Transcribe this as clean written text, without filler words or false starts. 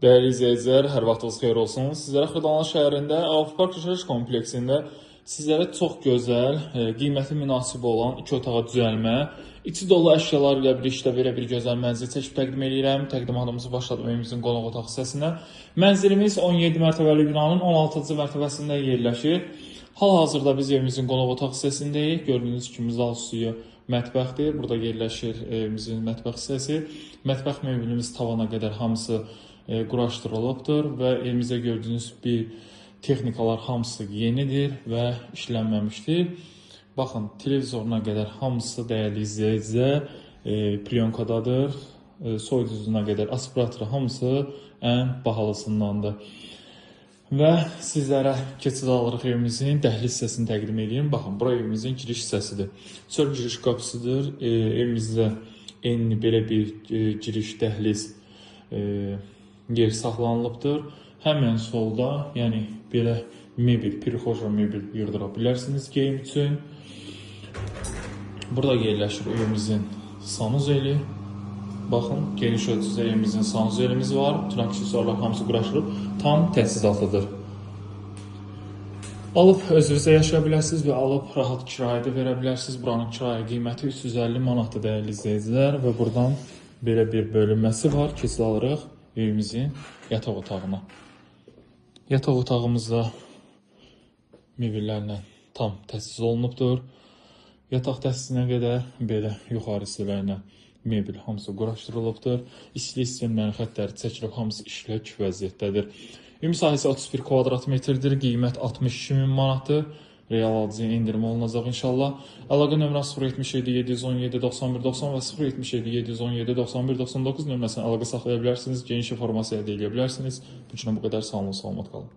Dəyərli izləyicilər, hər vaxtınız xeyir olsun. Sizlərə Xırdalan şəhərində Avropark Yaşayış kompleksində sizlərə çox gözəl, qiyməti münasib olan iki otağa düzəlmə, içi dolu əşyalar ilə bir işdə belə bir gözəl mənzil çəkib təqdim eləyirəm. Təqdimatımızı başladım evimizin qonaq otaq hissəsinə. Mənzilimiz 17 mərtəbəli binanın 16-cı mərtəbəsində yerləşir. Hal-hazırda biz evimizin qonaq otaq hissəsindəyik. Gördüyünüz kimi zal suyu mətbəxdir. Burada yerləşir evimizin mətbəx hissəsi. Mətbəx mebelimiz tavana qədər hamısı quraşdırılıbdır və evimizdə gördüyünüz bir texnikalar hamısı yenidir və işlənməmişdir. Baxın, televizoruna qədər hamısı dəyərli izləyicilər plyonkadadır. Soyuducusuna qədər, aspiratoru hamısı ən bahalısındandır. Və sizlərə keçid alırıq, evimizin dəhliz hissəsini təqdim edeyim. Baxın, bura evimizin giriş hissəsidir. Çöl giriş qapısıdır. Evimizdə enli belə bir giriş dəhliz yer saxlanılıbdır. Həmən solda, yəni belə mebel, prixoja mebel yığdıra bilərsiniz geyim üçün. Burada yerləşir evimizin sanuzeli. Baxın, geniş ölçüdə evimizin sanuzelimiz var. Bütün aksesuarlar hamısı quraşdırılıb, tam təchizatlıdır. Alıb özünüzə yaşaya bilərsiniz və alıb rahat kirayə də verə bilərsiniz. Buranın kirayə qiyməti 350 manatdır dəyərli izləyicilər və buradan belə bir bölünməsi var. Keçid alırıq evimizin yataq otağına. Yataq otağımızda mebellərlə tam təchiz olunubdur. Yataq dəstinə qədər belə yuxarı hissələrlə mebel hamısı quraşdırılıbdır. İstilik sistemlərinin xəttləri çəkilib, hamısı işlək vəziyyətdədir. Ümumi sahəsi 31 kvadrat metrdir, qiymət 62 min manatdır. Real alıcıya endirim olunacaq inşallah. Əlaqə nömrəsi 077 717 91 90 və 077 717 91 99 nömrəsinə əlaqə saxlaya bilərsiniz. Geniş informasiya əldə edə bilərsiniz. Bu günə bu qədər. Sağ olun, salamat qalın.